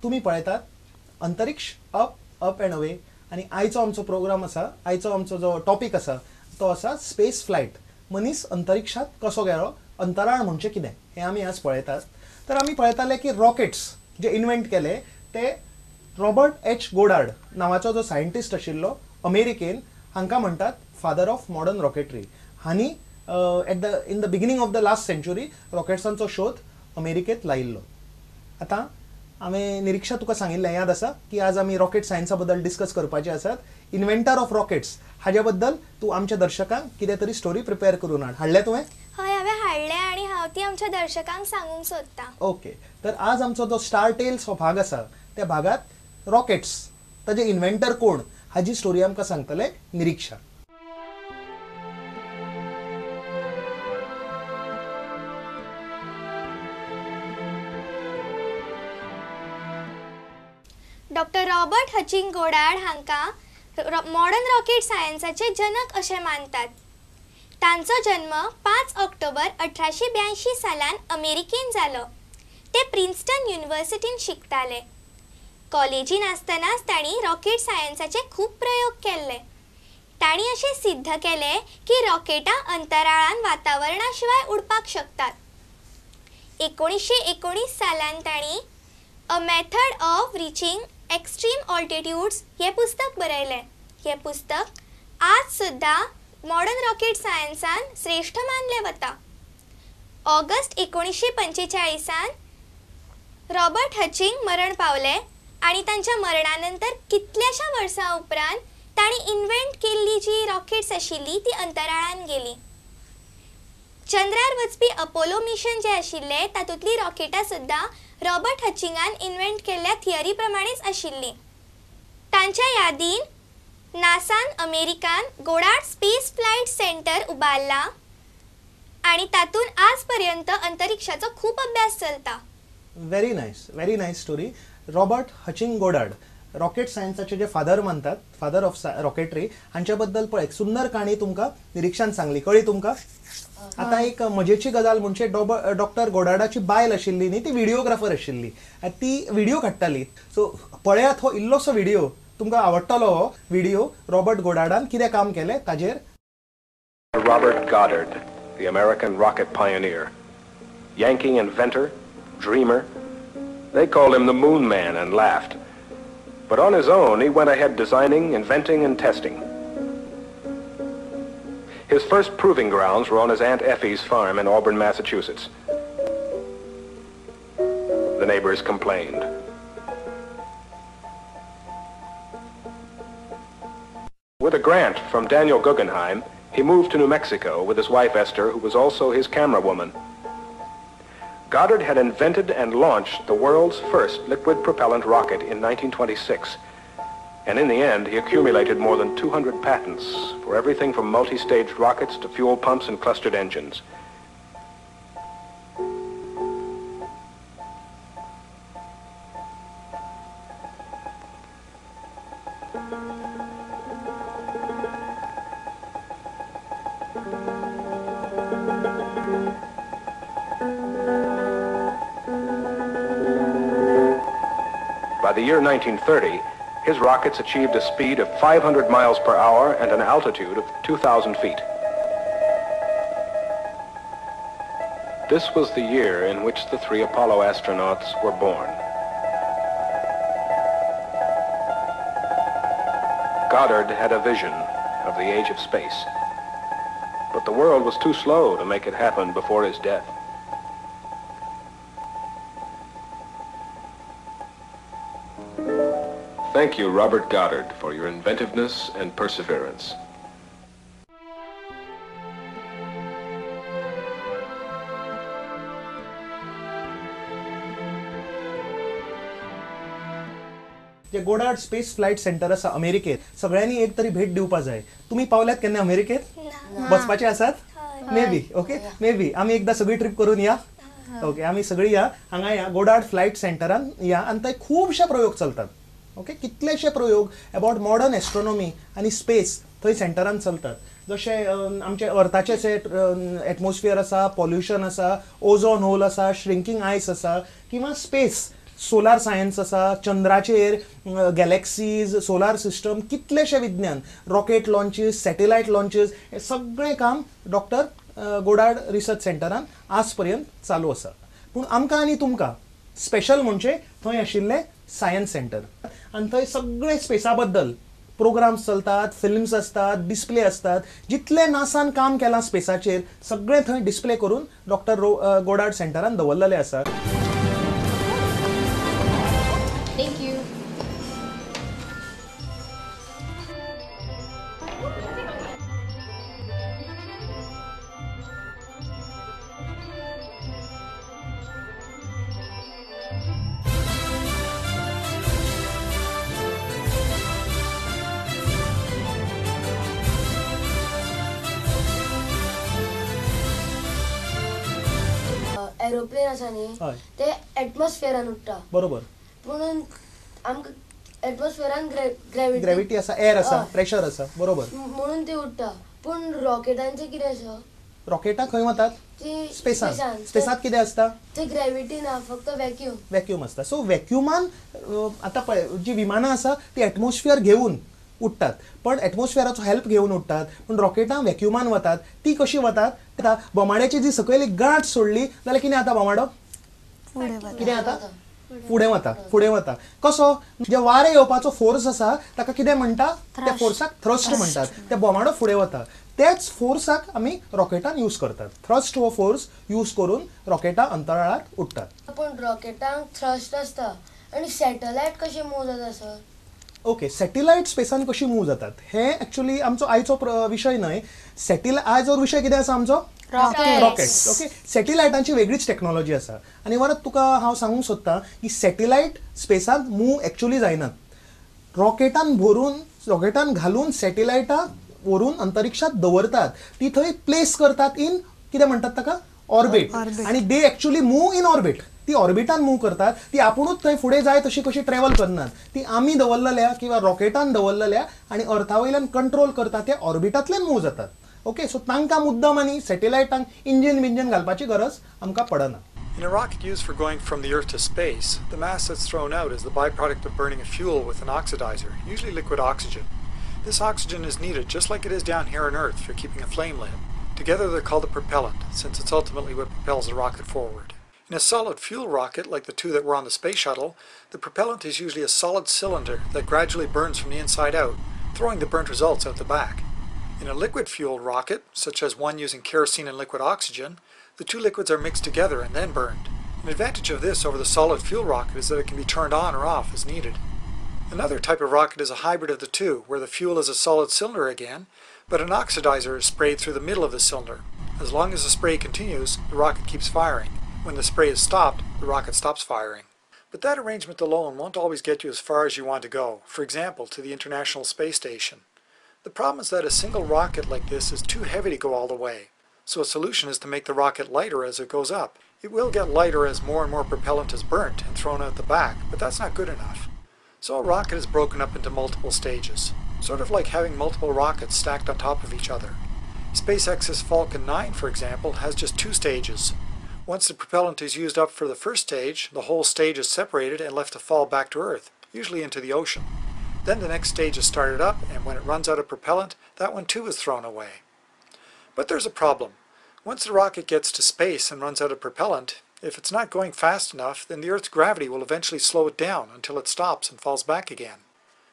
तुमी पळयतात अंतरिक्ष अप अप अँड अवे. आनी आयचो आमचो प्रोग्राम आसा, आयचो आमचो जो टॉपीक आसा तो आसा स्पेस फ्लायट. मनीस अंतरिक्षात कसो गेलो, अंतराळ म्हणजे कितें हें आमी आज पळयतात. तर आमी पळयताले की रॉकेट्स जे इन्व्हेंट केले ते रॉबर्ट एच गोडार्ड नांवाचो जो सायंटिस्ट आशिल्लो अमेरिकेन, हांकां म्हणटात फादर ऑफ मॉडर्न रॉकेटरी. हांणी at the in the beginning of the last century रॉकेट्सांचो शोध अमेरिकेंत लायिल्लो. आतां हांवें निरिक्षा तुका सांगिल्लें, याद आसा की आज आमी रॉकेट सायन्सा बद्दल डिस्कस करपाचे आसात. इन्व्हेंटर ऑफ रॉकेट्स हाजे बद्दल तूं आमच्या दर्शकांक कितें तरी स्टोरी प्रिपेर करून हाड. हाडलें तुवें? हय, हांवें हाडलें आनी हांव ती आमच्या दर्शकांक सांगूंक सोदतां. ओके, तर आज आमचो जो स्टार टेल्स हो भाग आसा त्या भागात रॉकेट्स ताजे इन्व्हेंटर कोण हाजी स्टोरी आमकां सांगतले निरिक्षा. डॉक्टर रॉबर्ट हचिंग गोडार्ड हांकां मॉडर्न रॉकेट सायन्साचे जनक अशें मानतात. तांचो जन्म 5 ऑक्टोबर 1882 सालान अमेरिकेन जालो. ते प्रिन्स्टन युनिव्हर्सिटीन शिकताले. कॉलेजीन आसतनाच तांणी रॉकेट सायन्साचे खूब प्रयोग केल्ले. तांणी अशें सिद्ध केलें की रॉकेटां अंतराळान वातावरणा शिवाय उडपाक शकतात. 1919 सालान तांणी a method of reaching extreme altitudes हें पुस्तक बरयलें. हें पुस्तक आज सुद्दां मॉडर्न रॉकेट सायन्सान श्रेश्ठ मानलें वता. ऑगस्ट 1945 रॉबर्ट हचिंग मरण पावले आनी तांच्या मरणा नंतर कितल्याशा वर्सां उपरांत तांणी इन्व्हेंट केल्ली जी रॉकेट्स आशिल्ली ती अंतराळान गेली. चंद्रार वचपी अपोलो मिशन जें आशिल्लें तातूंतली रॉकेटां सुद्दां रॉबर्ट हचिंगान इन्व्हेंट केल्ल्या थियरी प्रमाणेच आशिल्ली. तांच्या यादीन नासान अमेरिकान गोडार्ड स्पेस फ्लायट सेंटर उबारला आनी तातूंत आज पर्यंत अंतरिक्षाचो खूब अभ्यास चलता. Very nice, very nice story. Robert Hutching Goddard rocket सायन्साचे जे फादर मानतात, फादर ऑफ रॉकेटरी, हांच्या बद्दल पळय एक सुंदर काणी तुमकां निरिक्षान सांगली. कळ्ळी तुमकां? आतां एक मजेची गजाल म्हणजे डॉक्टर गोडार्डाची बायल आशिल्ली न्ही, ती व्हिडिओग्राफर आशिल्ली, ती व्हिडिओ काडटाली. सो पळयात हो इल्लोसो व्हिडिओ, तुमकां आवडटलो हो व्हिडिओ. रॉबर्ट गोडार्डान कितें काम केलें ताजेर. Robert Goddard, the American rocket pioneer, Yankee inventor, dreamer. They called him the Moon Man and laughed. But on his own, he went ahead designing, inventing, and testing. His first proving grounds were on his Aunt Effie's farm in Auburn, Massachusetts. The neighbors complained. With a grant from Daniel Guggenheim, he moved to New Mexico with his wife Esther, who was also his camera woman. Goddard had invented and launched the world's first liquid propellant rocket in 1926. And in the end, he accumulated more than 200 patents for everything from multi-staged rockets to fuel pumps and clustered engines. By the year 1930, his rockets achieved a speed of 500 miles per hour and an altitude of 2,000 feet. This was the year in which the 3 Apollo astronauts were born. Goddard had a vision of the age of space, but the world was too slow to make it happen before his death. Thank you, Robert Goddard, for your inventiveness and perseverance. J Goddard space flight centre आसा अमेरिकेत, सगळ्यांनी एक तरी भेट दिवपा जाय. तुमी पावल्यात केन्ना अमेरिकेत? वचपाचे आसात? May be. Okay, may be आमी एकदां सगळी ट्रीप करून या. ओके, आमी सगळी या हांगा या गोडार्ड फ्लायट सेंटरान या आनी थंय खुबशे प्रयोग चलतात. ओके, कितलेशे प्रयोग अबाउट मॉडर्न एस्ट्रोनॉमी आनी स्पेस थंय सेंटरान चलतात. जशें आमचे अर्थाचे एटमॉस्फियर आसा, पॉल्युशन आसा, ओझोन होल आसा, श्रिंकींग आयस आसा, किंवा स्पेस सोलार सायन्स आसा, चंद्राचेर गॅलेक्सीज, सोलार सिस्टम, कितलेशे विज्ञान, रॉकेट लॉन्चीस, सॅटेलायट लॉन्चीस, हें सगळें काम डॉक्टर गोडार्ड रिसर्च सेंटरान आज पर्यंत चालू आसा. पूण आमकां आनी तुमकां स्पेशल म्हणजे थंय आशिल्लें सायन्स सेंटर आनी थंय सगळे स्पेसा बद्दल प्रोग्राम्स चलतात, फिल्म्स आसतात, डिस्प्ले आसतात. जितलें नासान काम केलां स्पेसाचेर सगळें थंय डिस्प्ले करून डॉक्टर गोडार्ड सेंटरान दवरलेलें आसा. Thank you. Aeroplane आसा न्ही ते एटमॉस्फियरान उडटा, बरोबर, पूण आमकां एटमॉस्फियरान ग्रॅविटी आसा, एअर आसा, प्रेशर आसा, बरोबर, म्हणून ते उडटा. पूण रॉकेटांचे कितें आसा, रॉकेटां खंय वतात, स्पेसान. स्पेसांत कितें आसता, ते ग्रॅविटी ना, फक्त व्हॅक्यूम, व्हॅक्यूम आसता. सो व्हॅक्युमान आतां पळय जी विमानां आसा ती एटमॉस्फियर घेवन उडटात, पण एटमॉस्फियराचो हेल्प घेवन उडटात. पूण रॉकेटां व्हॅक्युमान वतात, ती कशी वतात, बोमाड्याची जी सकयली गांठ सोडली जाल्यार कितें जाता, बोमाडो कितें जाता, फुडें वता, फुडें वता. कसो, जे वारें येवपाचो फोर्स आसा ताका कितें म्हणटा, त्या फोर्साक थ्रस्ट म्हणटात. ते बोमाडो फुडें वता, तेच फोर्साक आमी रॉकेटान यूज करतात. थ्रस्ट हो फोर्स यूज करून रॉकेटां अंतराळांत उडटात. पूण रॉकेटांक थ्रस्ट आसता आनी सॅटलायट कशें मूव जाता सर? ओके, सॅटेलायट स्पेसान कशी मूव जातात हें एक्चुअली आमचो आयचो विशय न्हय. आयचो विशय कितें आसा आमचो, रॉकेट्स. ओके, सॅटेलायटांची वेगळीच टॅक्नॉलॉजी आसा आनी वरत तुका हांव सांगूंक सोदतां की सॅटेलायट स्पेसांत मूव एक्चुअली जायनात. रॉकेटान भरून, रॉकेटान घालून सॅटेलायटां व्हरून अंतरिक्षांत दवरतात, ती थंय प्लेस करतात इन कितें म्हणटात ताका, ऑर्बिट, आनी they actually move in orbit. ती ऑर्बिटान मूव करतात, ती आपुणूच थंय फुडें जाय तशी कशी ट्रॅवल करनात, ती आमी दवरलेल्या किंवा रॉकेटान दवरलेल्या आनी अर्था वयल्यान कंट्रोल करतात त्या ऑर्बिटांतल्यान मूव जातात. ओके, सो तांकां मुद्दम आनी सॅटेलायटांक इंजिन बिंजन घालपाची गरज आमकां पडना. In a rocket used for going from the Earth to space, the mass that's thrown out is the byproduct of burning a fuel with an oxidizer, usually liquid oxygen. This oxygen is needed just like it is down here on Earth for keeping a flame lit. Together they're called a propellant, since it's ultimately what propels the rocket forward. In a solid fuel rocket, like the two that were on the space shuttle, the propellant is usually a solid cylinder that gradually burns from the inside out, throwing the burnt results out the back. In a liquid fuel rocket, such as one using kerosene and liquid oxygen, the two liquids are mixed together and then burned. An advantage of this over the solid fuel rocket is that it can be turned on or off as needed. Another type of rocket is a hybrid of the two, where the fuel is a solid cylinder again, but an oxidizer is sprayed through the middle of the cylinder. As long as the spray continues, the rocket keeps firing. When the spray is stopped, the rocket stops firing. But that arrangement alone won't always get you as far as you want to go, for example, to the International Space Station. The problem is that a single rocket like this is too heavy to go all the way, so a solution is to make the rocket lighter as it goes up. It will get lighter as more and more propellant is burnt and thrown out the back, but that's not good enough. So a rocket is broken up into multiple stages, sort of like having multiple rockets stacked on top of each other. SpaceX's Falcon 9, for example, has just two stages. Once the propellant is used up for the first stage, the whole stage is separated and left to fall back to Earth, usually into the ocean. Then the next stage is started up, and when it runs out of propellant, that one too is thrown away. But there's a problem. Once the rocket gets to space and runs out of propellant, if it's not going fast enough, then the Earth's gravity will eventually slow it down until it stops and falls back again.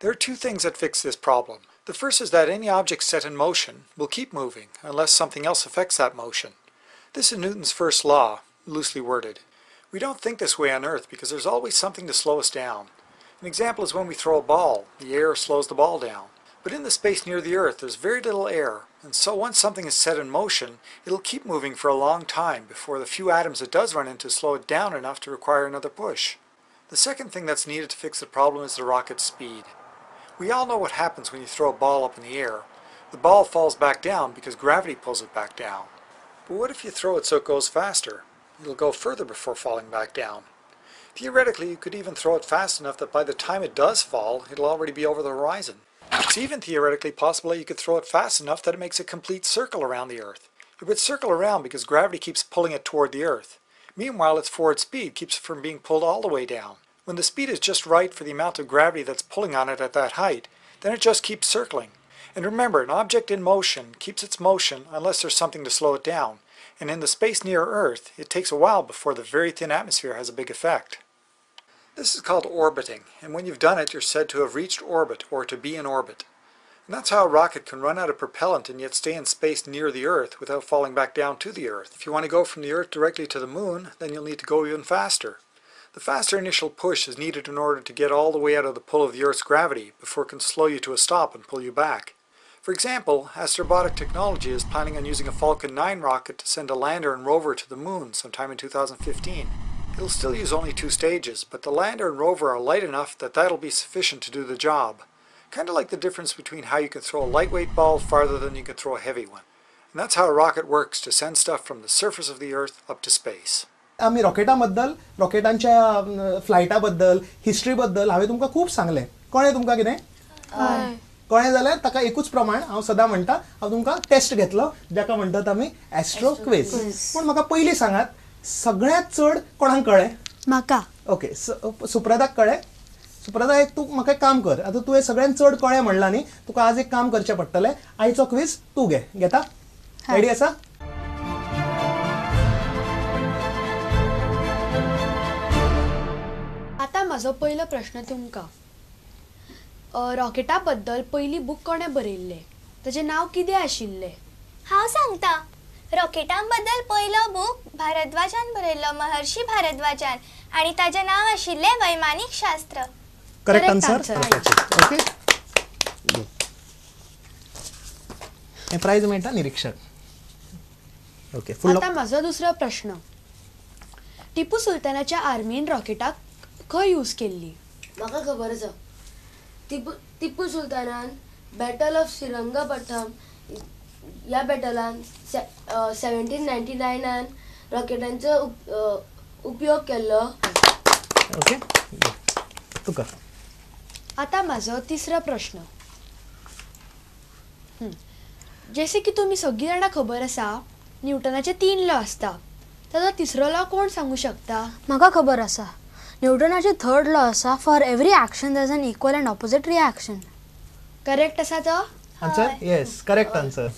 There are two things that fix this problem. The first is that any object set in motion will keep moving unless something else affects that motion. This is Newton's first law, loosely worded. We don't think this way on Earth because there's always something to slow us down. An example is when we throw a ball, the air slows the ball down. But in the space near the Earth, there's very little air, and so once something is set in motion, it'll keep moving for a long time before the few atoms it does run into slow it down enough to require another push. The second thing that's needed to fix the problem is the rocket's speed. We all know what happens when you throw a ball up in the air. The ball falls back down because gravity pulls it back down. But what if you throw it so it goes faster? It'll go further before falling back down. Theoretically, you could even throw it fast enough that by the time it does fall, it'll already be over the horizon. It's even theoretically possible that you could throw it fast enough that it makes a complete circle around the Earth. It would circle around because gravity keeps pulling it toward the Earth. Meanwhile, its forward speed keeps it from being pulled all the way down. When the speed is just right for the amount of gravity that's pulling on it at that height, then it just keeps circling. And remember, an object in motion keeps its motion unless there's something to slow it down. And in the space near Earth, it takes a while before the very thin atmosphere has a big effect. This is called orbiting, and when you've done it, you're said to have reached orbit or to be in orbit. And that's how a rocket can run out of propellant and yet stay in space near the Earth without falling back down to the Earth. If you want to go from the Earth directly to the Moon, then you'll need to go even faster. The faster initial push is needed in order to get all the way out of the pull of the Earth's gravity before it can slow you to a stop and pull you back. For example, Astrobotic Technology is planning on using a Falcon 9 rocket to send a lander and rover to the Moon sometime in 2015. It'll still use only 2 stages, but the lander and rover are light enough that that'll be sufficient to do the job. Kind of like the difference between how you can throw a lightweight ball farther than you can throw a heavy one. And that's how a rocket works to send stuff from the surface of the Earth up to space. आमी रॉकेटा बद्दल, रॉकेटांच्या फ्लायटा बद्दल, history बद्दल हांवें तुमकां खूब सांगलें. कळ्ळें तुमकां कितें? कळ्ळें जाल्यार ताका एकूच प्रमाण हांव सदां म्हणटा, हांव तुमकां टेस्ट घेतलो जाका म्हणटात आमी एस्ट्रो क्विज. पूण म्हाका पयलीं सांगात, सगळ्यांत चड कोणाक कळ्ळें? म्हाका. ओके, सुप्रदाक कळ्ळें? सुप्रदा, एक तूं म्हाका एक काम कर, आतां तुवें सगळ्यांत चड कळ्ळें म्हणलां न्ही, तुका आज एक काम करचें पडटलें, आयचो क्विज तूं घे. घेता? रेडी आसा? आतां म्हाजो पयलो प्रश्न तुमकां, रॉकेटा बद्दल पयली बूक कोणें बरयल्लें, ताचें नांव कितें आशिल्लें? हांव सांगता. रॉकेटां बद्दल पयलो बूक भारद्वाजान बरयल्लो, महर्षी भारद्वाजान, आनी ताचें नांव आशिल्लें वैमानिक शास्त्र. Correct answer. Okay, हें प्रायज मेळटा निरिक्षक. ओके, आतां म्हाजो दुसरो प्रश्न, टिपू सुलतानाच्या आर्मीन रॉकेटाक खंय यूज केल्ली? म्हाका खबर आसा. टिपू सुलतानान बॅटल ऑफ श्रीरंगपट्टम ह्या बॅटलान 1799 रॉकेटांचो उपयोग केल्लो. ओके, तुका आतां म्हाजो तिसरो प्रश्न, जशें की तुमी सगळीं जाणां खबर आसा, न्यूटनाचे 3 लॉ आसता, ताचो तिसरो लॉ कोण सांगू शकता? म्हाका खबर आसा. न्यूटनाचे थर्ड लॉ आसा, for every action there is an equal and opposite reaction. Correct आसा तो आन्सर? Yes, correct answer.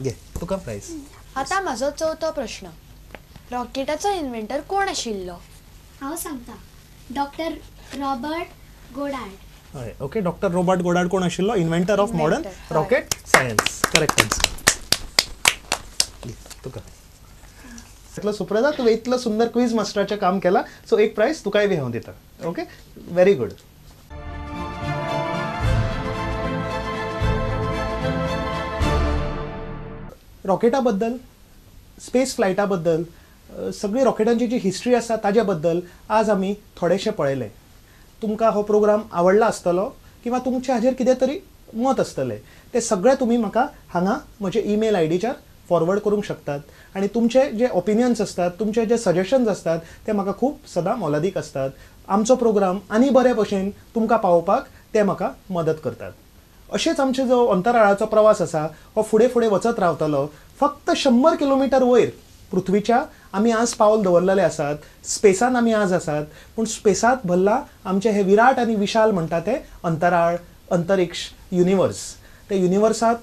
घे तुका प्रायज. आतां म्हाजो चवथो प्रश्न, रॉकेटाचो इन्व्हेंटर कोण आशिल्लो? हांव सांगता, डॉक्टर रॉबर्ट गोडार्ड. हय, ओके, डॉक्टर रॉबर्ट गोडार्ड कोण आशिल्लो? Inventor of modern rocket science. Correct answer. घे तुका. इतलो सुप्रदा, तुवें इतलो सुंदर क्विज मास्टराचें काम केलां, सो एक प्रायज तुकाय बी हांव दिता. Okay, very good. रॉकेटा बद्दल, स्पेस फ्लायटा बद्दल, सगळी रॉकेटांची जी हिस्ट्री आसा ताजे बद्दल आज आमी थोडेशें पळयलें. तुमकां हो प्रोग्राम आवडला आसतलो किंवा तुमचे हाजेर कितें तरी मत आसतलें, तें सगळें तुमी म्हाका हांगा म्हजे ईमेल आयडीचेर फॉरवर्ड करूंक शकतात आनी तुमचे जे ओपिनियन्स आसतात, तुमचे जे सजेशन्स आसतात ते म्हाका खूब सदां मोलादीक आसतात. आमचो प्रोग्राम आनी बरे भशेन तुमकां पावोवपाक ते म्हाका मदत करतात. अशेंच आमचे जो अंतराळाचो प्रवास आसा हो फुडें फुडें वचत रावतलो. फक्त 100 किलोमिटर वयर पृथ्वीच्या आमी आज पावल दवरलेले आसात, स्पेसान आमी आज आसात, पूण स्पेसांत भरला आमचें हें विराट आनी विशाल म्हणटा तें अंतराळ, अंतरिक्ष, युनिवर्स. ते युनिवर्सांत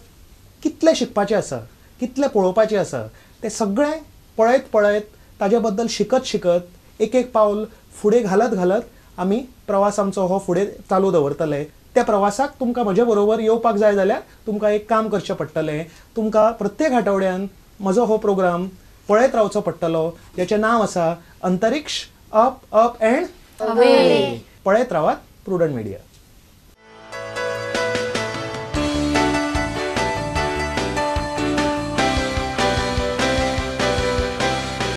कितलें शिकपाचें आसा, कितलें पळोवपाचें आसा, तें सगळें पळयत पळयत ताजे बद्दल शिकत शिकत एक एक पावल फुडें घालत घालत आमी प्रवास आमचो हो फुडें चालू दवरतले. त्या प्रवासाक तुमकां म्हजे बरोबर येवपाक जाय जाल्यार तुमकां एक काम करचें पडटलें, तुमकां प्रत्येक आठवड्यान म्हजो हो प्रोग्राम पळयत रावचो पडटलो, ज्याचें नांव आसा अंतरिक्ष अप अप अँड अवे. पळयत रावात प्रुडंट मिडिया.